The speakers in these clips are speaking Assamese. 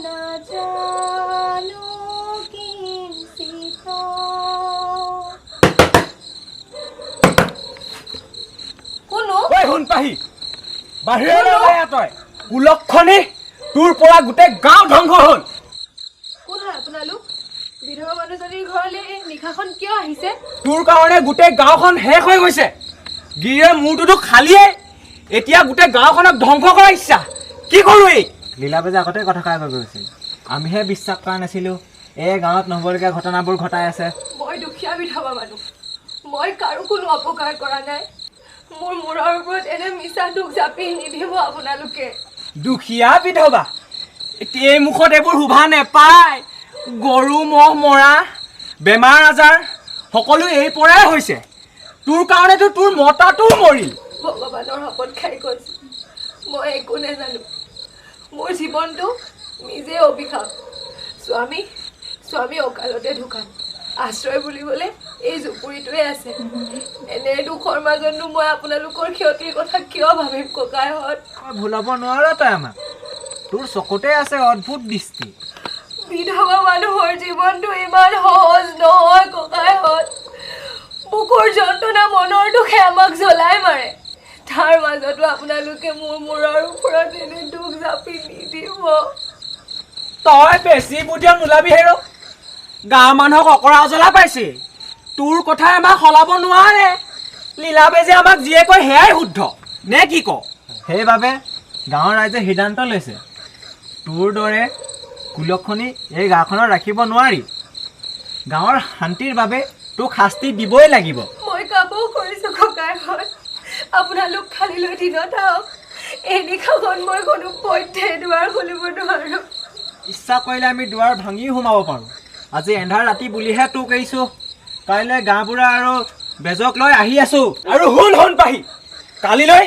নাজানো কিঞ্চিত। কোনো ঐ শুন পাহি, বাহিৰলৈ ওলাই আহ তই। কুলক্ষণী, তোৰ পৰা গোটেই গাঁও ধ্বংস হ'ল। কোন হয় আপোনালোক? বিধৱা মানুহজনীৰ ঘৰলৈ এই নিশাখন কিয় আহিছে? তোৰ কাৰণে গোটেই গাঁওখন শেষ হৈ গৈছে। গিৰিয়ে মূৰটোতো খালিয়ে, এতিয়া গোটেই গাঁওখনক ধ্বংস কৰাৰ ইচ্ছা। কি কৰোঁ এই? লীলা বেজে আগতে কথা কৈ গৈছিল, আমিহে বিশ্বাস কৰা নাছিলোঁ। এই গাঁৱত নহ'বলগীয়া ঘটনাবোৰ ঘটাই আছে। মই দুখীয়া বিধৱা মানুহ, মই কাৰো কোনো অপকাৰ কৰা নাই। মোৰ মূৰৰ ওপৰত এনে মিছা দুখ জাপি নিদিব আপোনালোকে। দুখীয়া বিধৱা, এতিয়া এই মুখত এইবোৰ শোভা নেপায়। গৰু ম'হ মৰা, বেমাৰ আজাৰ সকলো এই পৰাই হৈছে। তোৰ কাৰণেতো তোৰ মতাটোও মৰিল। ভগৱানৰ শপত খাই কৈছোঁ, মই একো নাজানো। মোৰ জীৱনটো নিজে অভিশাপ। স্বামী স্বামী অকালতে ঢুকাল। আশ্ৰয় বুলিবলৈ এই জুপুৰিটোৱে আছে। এনে দুখৰ মাজতনো মই আপোনালোকৰ ক্ষতিৰ কথা কিয় ভাবিম ককাইহঁত? ভুলাব নোৱাৰ তই আমাক, তোৰ চকুতে আছে অদ্ভুত দৃষ্টি। বিধৱা মানুহৰ জীৱনটো ইমান সহজ নহয় ককাইহঁত। বুকুৰ যন্ত্ৰণা, মনৰ দুখে আমাক জ্বলাই মাৰে। তাৰ মাজতো আপোনালোকে মোৰ মূৰৰ ওপৰত এনে দুখ জাপি নিদিব। তই বেছি বুদ্ধিয়ক নোলাবি হেৰ। গাঁৱৰ মানুহক অকৰা অজলা পাইছে। তোৰ কথাই আমাক সলাব নোৱাৰে। লীলা বেজে আমাক যিয়ে কয় সেয়াই শুদ্ধ, নে কি ক? সেইবাবে গাঁৱৰ ৰাইজে সিদ্ধান্ত লৈছে, তোৰ দৰে কুলক্ষণী এই গাঁওখনত ৰাখিব নোৱাৰি। গাঁৱৰ শান্তিৰ বাবে তোক শাস্তি দিবই লাগিব। মই কামো কৰিছোঁ ককাইহঁত, আপোনালোক খালিলৈ দিনত আহক। এই নিশাখন মই কোনো পধ্যে দুৱাৰ খুলিব নোৱাৰোঁ। ইচ্ছা কৰিলে আমি দুৱাৰ ভাঙিও সোমাব পাৰোঁ। আজি এন্ধাৰ ৰাতি বুলিহে তোক এৰিছোঁ। কাইলৈ গাঁওবুঢ়া আৰু বেজক লৈ আহি আছোঁ। আৰু শুন শুন পাহি, কালিলৈ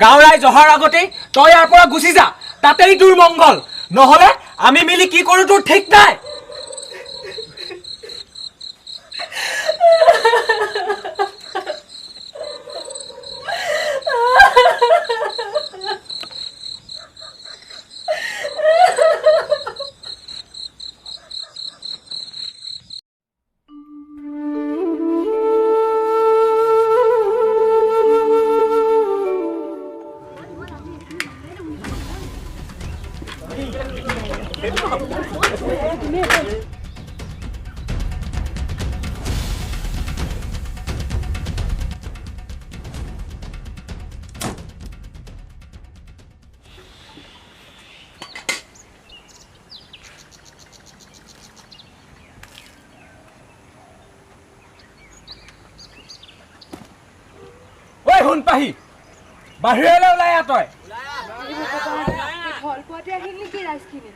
গাঁৱৰ ৰাইজ অহাৰ আগতেই তই ইয়াৰ পৰা গুচি যা, তাতেই তোৰ মংগল। নহ'লে আমি মিলি কি কৰোঁ তোৰ ঠিক নাই। ঐ শুন পাহি, বাহিৰলৈ ওলাই আহ তই। ফল পোৱাতে আহিল নেকি ৰাইজখিনি?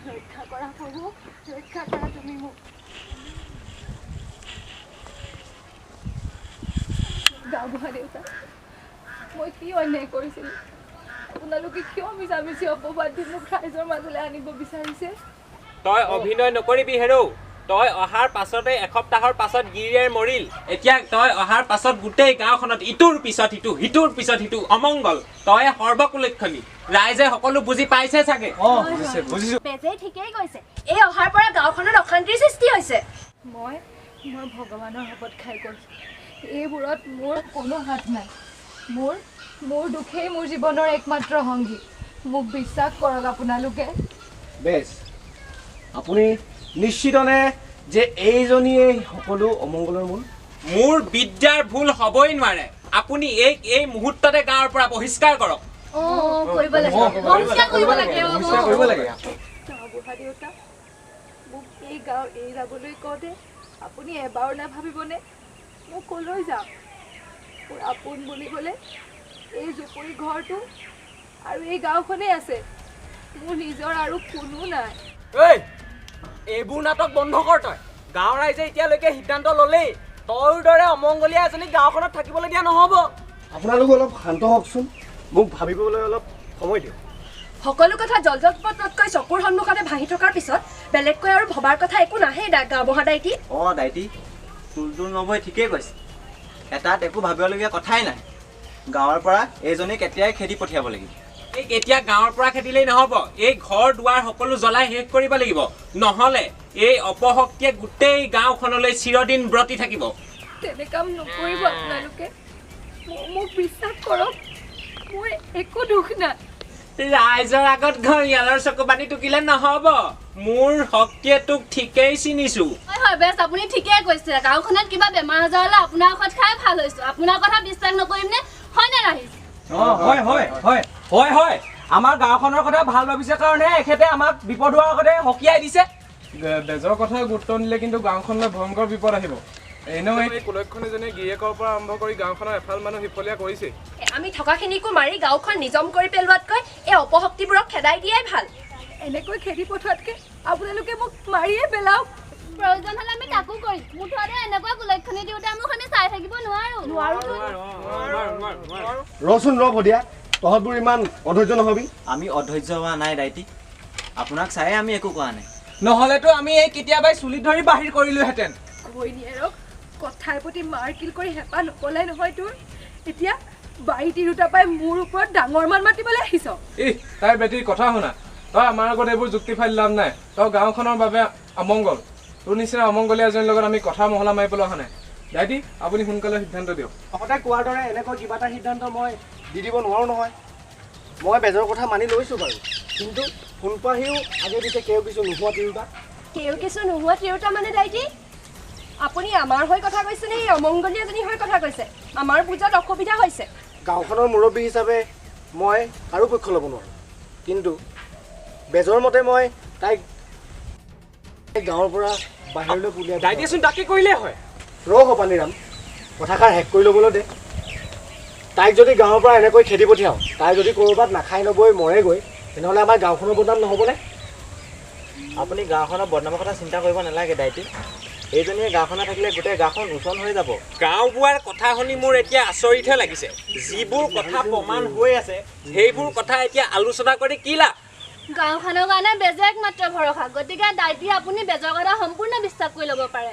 ৰক্ষা কৰা প্ৰভু, ৰক্ষা কৰা তুমি মোক। গাঁওবুঢ়া দেউতা, মই কি অন্যায় কৰিছিলোঁ? আপোনালোকে কিয় মিছামিছি অপবাদ দি মোক ৰাইজৰ মাজলৈ আনিব বিচাৰিছে? তই অভিনয় নকৰিবি হেৰৌ। তই অহাৰ পাছতে এসপ্তাহৰ পাছত গিৰিয়েৰ মৰিল। এতিয়া তই অহাৰ পাছত গোটেই গাঁওখনত ইটোৰ পিছত সিটো, সিটোৰ পিছত সিটো অমংগল। তই সৰ্বকুলক্ষণী, ৰাইজে সকলো বুজি পাইছে চাগে। বেজে ঠিকেই কৈছে, এই অহাৰ পৰা গাঁওখনত অশান্তিৰ সৃষ্টি হৈছে। মই মই ভগৱানৰ শপত খাই কৈছোঁ, এইবোৰত মোৰ কোনো হাত নাই। মোৰ মোৰ দুখেই মোৰ জীৱনৰ একমাত্ৰ সংগী। মোক বিশ্বাস কৰক আপোনালোকে। বেছ, আপুনি নিশ্চিতনে যে এইজনীয়ে সকলো অমংগলৰ মূল? মোৰ বিদ্যাৰ ভুল হ'বই নোৱাৰে। আপুনি এই মুহূৰ্ততে গাঁৱৰ পৰা বহিষ্কাৰ কৰক। গাঁওবুঢ়া দেউতা, মোক এই গাঁও এৰি যাবলৈ কওঁতে আপুনি এবাৰো নাভাবিবনে মই ক'লৈ যাম? মোৰ আপোন বুলিবলৈ এই জুপুৰি ঘৰটো আৰু এই গাঁওখনেই আছে। মোৰ নিজৰ আৰু কোনো নাই। ঐ, এইবোৰ নাটক বন্ধ কৰ তই। গাঁৱৰ ৰাইজে এতিয়ালৈকে সিদ্ধান্ত ল'লেই, তোৰ দৰে অমংগলীয়া এজনী গাঁওখনত থাকিবলৈ দিয়া নহ'ব। আপোনালোক অলপ শান্ত হওকচোন, মোক ভাবিবলৈ অলপ সময় দিয়ক। সকলো কথা জলজলপটকৈ চকুৰ সন্মুখতে ভাহি থকাৰ পিছত বেলেগকৈ আৰু ভবাৰ কথা একো নাহেই গাঁওবুঢ়া দাইটি। অঁ দাইটি, তুলতুল নবৌৱে ঠিকেই কৈছে। এটাত একো ভাবিবলগীয়া কথাই নাই। গাঁৱৰ পৰা এইজনীক এতিয়াই খেদি পঠিয়াব লাগিব। এই এতিয়া গাঁৱৰ পৰা খেদিলেই নহ'ব, এই ঘৰ দুৱাৰ সকলো জ্বলাই শেষ কৰিব লাগিব, নহ'লে এই অপশক্তিয়ে গোটেই গাঁওখনলৈ চিৰদিন ব্ৰতি থাকিব। তেনে কাম নকৰিব আপোনালোকে, মোক বিশ্বাস কৰক, মোৰ একো দুখ নাই। ৰাইজৰ আগত ঘৰিয়ালৰ চকু পানী টুকিলে নহ'ব, মোৰ শক্তিয়ে তোক ঠিকেই চিনিছো। হয় হয় বেছ, আপুনি ঠিকেই কৈছে। গাঁওখনত কিবা বেমাৰ আজাৰ হ'লে আপোনাৰ ঔষধ খাই ভাল হৈছো, আপোনাৰ কথা বিশ্বাস নকৰিম নে? হয়নে ৰাইজ? হয় হয় হয় হয় হয়, আমাৰ গাঁওখনৰ কথা ভাল ভাবিছে কাৰণে এখেতে আমাক বিপদ হোৱাৰ আগতে সকীয়াই দিছে। বেজৰ কথা গুৰুত্ব নিদিলে কিন্তু গাঁওখনলৈ ভয়ংকৰ বিপদ আহিব। এনেও এই কুলক্ষণীজনীয়ে গিৰিয়েকৰ পৰা আৰম্ভ কৰি গাঁওখনৰ এফাল মানুহ সিফলীয়া কৰিছে। আমি থকাখিনিকো মাৰি গাঁওখন নিজম কৰি পেলোৱাতকৈ এই অপশক্তিবোৰক খেদাই দিয়াই ভাল। এনেকৈ খেদি পঠোৱাতকৈ আপোনালোকে মোক মাৰিয়ে পেলাওক। প্ৰয়োজন হ'লে আমি তাকো কৰিম, মুঠতে এনেকুৱা কুলক্ষণী দিওঁতে মোক আমি চাই থাকিব নোৱাৰো। ৰচোন ৰ ভদিয়া, তহঁতবোৰ ইমান অধৈৰ্য নহবি। আমি অধৈৰ্য হোৱা নাই দাইটি, আপোনাক চাই আমি একো কোৱা নাই, নহ'লেতো আমি এই কেতিয়াবাই চুলিত ধৰি বাহিৰ কৰিলোহেঁতেন। ঘৈণীয়েৰক কথাৰ প্ৰতি মাৰকিল কৰি হেঁপাহ নপলাই নহয় তোৰ, এতিয়া বাৰী তিৰোতা পাই মোৰ ওপৰত ডাঙৰ মান মাতিবলৈ আহিছ। ই তাইৰ বেটীৰ কথা শুনা, তই আমাৰ আগত এইবোৰ যুক্তি ফালি লাভ নাই। তই গাঁওখনৰ বাবে অমংগল, তোৰ নিচিনা অমংগলীয়া এজনীৰ লগত আমি কথা মহলা মাৰিবলৈ অহা নাই। দাইটি আপুনি সোনকালে সিদ্ধান্ত দিয়ক। তহঁতে কোৱাৰ দৰে এনেকৈ কিবা এটা সিদ্ধান্ত মই দি দিব নোৱাৰোঁ নহয়। মই বেজৰ কথা মানি লৈছোঁ বাৰু, কিন্তু সোণপাহীও আগে পিছে কেও কিছু নোহোৱা তিৰোতা। কেও কিছু নোহোৱা তিৰোতা মানে দাইটি, আপুনি আমাৰ হৈ কথা কৈছে নে এই অমংগলীয়াজনী হৈ কথা কৈছে? আমাৰ বুজাত অসুবিধা হৈছে। গাঁওখনৰ মুৰব্বী হিচাপে মই কাৰো পক্ষ ল'ব নোৱাৰোঁ, কিন্তু বেজৰ মতে মই তাইক গাঁৱৰ পৰা বাহিৰলৈ উলিয়াই দাইটিচোন তাকে কৰিলেই হয়। ৰহ পানীৰাম, কথাষাৰ শেষ কৰি ল'বলৈ দে। তাইক যদি গাঁৱৰ পৰা এনেকৈ খেদি পঠিয়াওঁ, তাই যদি ক'ৰবাত নাখাই নবৈ মৰেগৈ, তেনেহ'লে আমাৰ গাঁওখনৰ বদনাম নহ'বনে? আপুনি গাঁওখনৰ বদনামৰ কথা চিন্তা কৰিব নালাগে দাইটি, এইজনীয়ে গাঁওখনত থাকিলে গোটেই গাঁওখন উছন হৈ যাব। গাঁও বুঢ়াৰ কথা শুনি মোৰ এতিয়া আচৰিতহে লাগিছে। যিবোৰ কথা প্ৰমাণ হৈ আছে সেইবোৰ কথা এতিয়া আলোচনা কৰি কি লাভ? গাঁওখনৰ কাৰণে বেজে একমাত্ৰ ভৰসা, গতিকে দাইটি আপুনি বেজৰ কথা সম্পূৰ্ণ বিশ্বাস কৰি ল'ব পাৰে।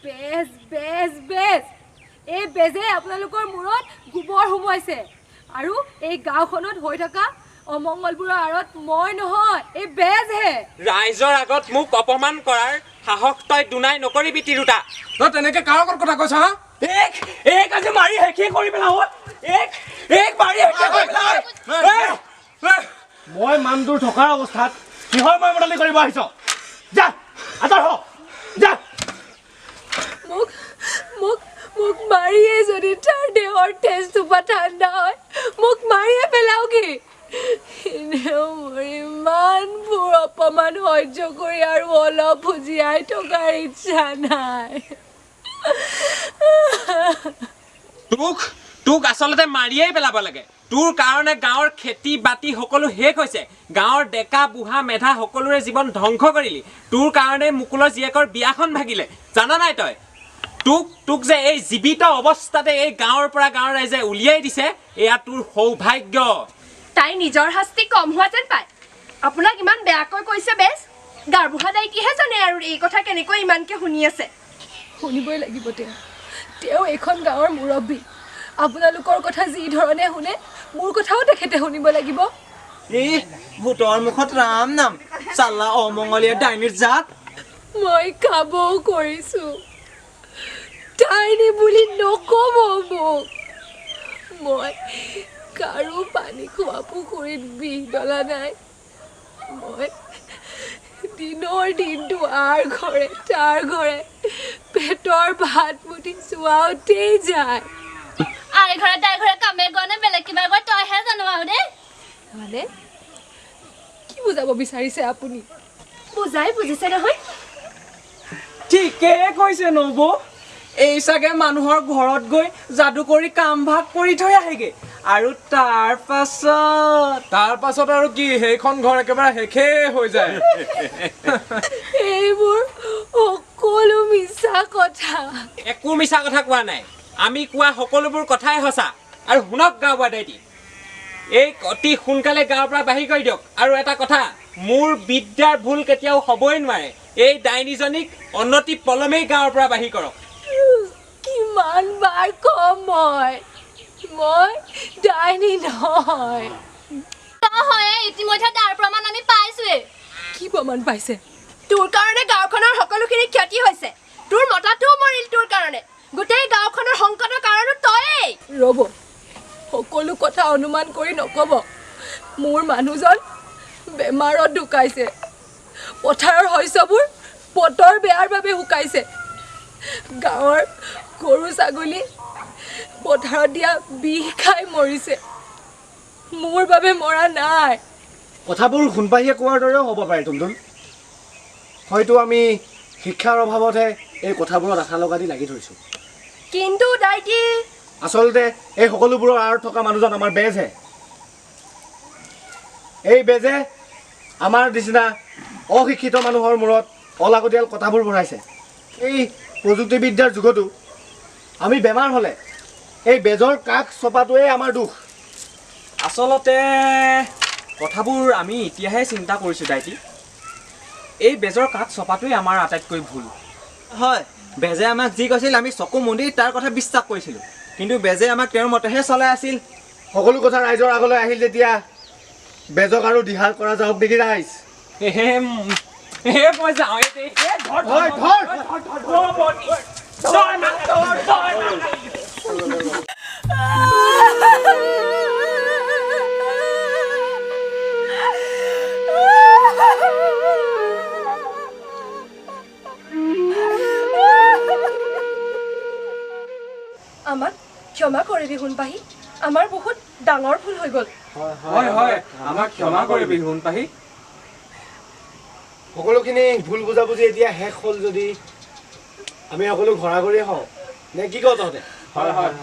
বেজ বেজ বেজ, এই বেজে আপোনালোকৰ মূৰত গোবৰ সোমোৱাইছে, আৰু এই গাঁওখনত হৈ থকা অমংগলবোৰৰ আঁৰত মই নহয়, এই বেজহে। ৰাইজৰ আগত মোক অপমান কৰাৰ সাহস তই দুনাই নকৰিবি তিৰোতা। তই তেনেকে কাৰ আগত কথা কৈছ? হা, এক এক আজি মাৰি শেষেই কৰি পেলাওঁ, এক এক মাৰি শেষেই কৰি পেলাওঁ। মই মানুহটোৰ থকাৰ অৱস্থাত কিহৰ মই মদালি কৰিব আহিছ? যা আঁতৰ হ, যা। মোক মোক মোক মাৰিয়ে যদি তাৰ দেহৰ তেজটোপা ঠাণ্ডা হয়, মোক মাৰিয়ে পেলাওগি। এনেও মোৰ ইমানবোৰ অপমান সহ্য কৰি আৰু অলপ জীয়াই থকাৰ ইচ্ছা নাই। তোক তোক আচলতে মাৰিয়েই পেলাব লাগে। তোৰ কাৰণে গাঁৱৰ খেতি বাতি সকলো শেষ হৈছে, গাঁৱৰ ডেকা বুঢ়া মেধা সকলোৰে জীৱন ধ্বংস কৰিলি। তোৰ কাৰণে মুকুলৰ জীয়েকৰ বিয়াখন ভাগিলে, জানা নাই তই? তোক তোক যে এই জীৱিত অৱস্থাতে এই গাঁৱৰ পৰা গাঁৱৰ ৰাইজে উলিয়াই দিছে, এয়া তোৰ সৌভাগ্য। তাই নিজৰ শাস্তি কম হোৱা যেন পায়। আপোনাক ইমান বেয়াকৈ কৈছে বেছ, গাঁওবুঢ়া দাইটিহে জানে আৰু এই কথা কেনেকৈ ইমানকৈ শুনি আছে। শুনিবই লাগিব, তেওঁ এইখন গাঁৱৰ মুৰব্বী। আপোনালোকৰ কথা যি ধৰণে শুনে, মোৰ কথাও তেখেতে শুনিব লাগিব। এই ভূতৰ মুখত ৰাম নাম, চাল্লা অমংগলীয়া ডাইনীৰ জাত। মই খাবও কৰিছোঁ, ডাইনী বুলি নক'ব মোক। মই কাৰো পানী খোৱা পুখুৰীত বিষ ডলা নাই। মই দিনৰ দিনটো আৰ ঘৰে তাৰ ঘৰে পেটৰ ভাত মুঠি চোৱাওঁতেই যায়। আই ঘৰে তাই ঘৰে কামে গনে বেলেগ কিবা কয় তইহে জানো আৰু দেই। মানে কি বুজাব বিচাৰিছে আপুনি? বুজাই বুজিছে নহয়। ঠিকেই কৈছে নবৌ, এই চাগে মানুহৰ ঘৰত গৈ যাদু কৰি কাম ভাগ কৰি থৈ আহেগে, আৰু তাৰ পাছত আৰু কি, সেইখন ঘৰ একেবাৰে শেষেই হৈ যায়। এইবোৰ সকলো মিছা কথা। একো মিছা কথা কোৱা নাই, আমি কোৱা সকলোবোৰ কথাই সঁচা। আৰু শুনক গাঁওবুঢ়া দাইটি, এই অতি সোনকালে গাঁৱৰ পৰা বাহিৰ কৰি দিয়ক। আৰু এটা কথা, মোৰ বিদ্যাৰ ভুল কেতিয়াও হ'বই নোৱাৰে। এই ডাইনীজনীক অনতি পলমেই গাঁৱৰ পৰা বাহিৰ কৰক। কিমান বাৰ কম, মই মই ডাইনী নহয়, হয়, ইতিমধ্যে তাৰ প্ৰমাণ আমি পাইছোৱে। কি প্ৰমাণ পাইছে? তোৰ কাৰণে গাঁওখনৰ সকলোখিনি ক্ষতি হৈছে। তোৰ মতাটোও মৰিল তোৰ কাৰণে। গোটেই গাঁওখনৰ সংকটৰ কাৰণো তয়েই। ৰ'ব, সকলো কথা অনুমান কৰি নক'ব। মোৰ মানুহজন বেমাৰত ঢুকাইছে, পথাৰৰ শস্যবোৰ বতৰ বেয়াৰ বাবে শুকাইছে, গাঁৱৰ গৰু ছাগলী পথাৰত দিয়া বিষ খাই মৰিছে, মোৰ বাবে মৰা নাই। কথাবোৰ সোণপাহীয়ে কোৱাৰ দৰেও হ'ব পাৰে টুনটুন। হয়তো আমি শিক্ষাৰ অভাৱতহে এই কথাবোৰত আশা লগা দি লাগি ধৰিছোঁ। কিন্তু দাইটি, আচলতে এই সকলোবোৰৰ আঁৰত থকা মানুহজন আমাৰ বেজহে। এই বেজে আমাৰ নিচিনা অশিক্ষিত মানুহৰ মূৰত অলাগতিয়াল কথাবোৰ ভৰাইছে। এই প্ৰযুক্তিবিদ্যাৰ যুগতো আমি বেমাৰ হ'লে এই বেজৰ কাষ চপাটোৱেই আমাৰ দুখ। আচলতে কথাবোৰ আমি এতিয়াহে চিন্তা কৰিছোঁ দাইটি। এই বেজৰ কাষ চপাটোৱেই আমাৰ আটাইতকৈ ভুল। হয়, বেজে আমাক যি কৈছিল আমি চকু মুদি তাৰ কথা বিশ্বাস কৰিছিলোঁ, কিন্তু বেজে আমাক তেওঁৰ মতেহে চলাই আছিল। সকলো কথা ৰাইজৰ আগলৈ আহিল যেতিয়া বেজক আৰু দিহা কৰা যাওক নেকি ৰাইজ? মই যাওঁ। আমাক ক্ষমা কৰিবি সোণপাহী, আমাৰ বহুত ডাঙৰ ভুল হৈ গ'ল। হয় হয়, আমাক ক্ষমা কৰিবি সোণপাহী। সকলোখিনি ভুল বুজাবুজি এতিয়া শেষ হ'ল যদি আমি সকলো ঘৰা ঘৰি হওঁ নে কি কওঁ তহঁতে? হয় হয়।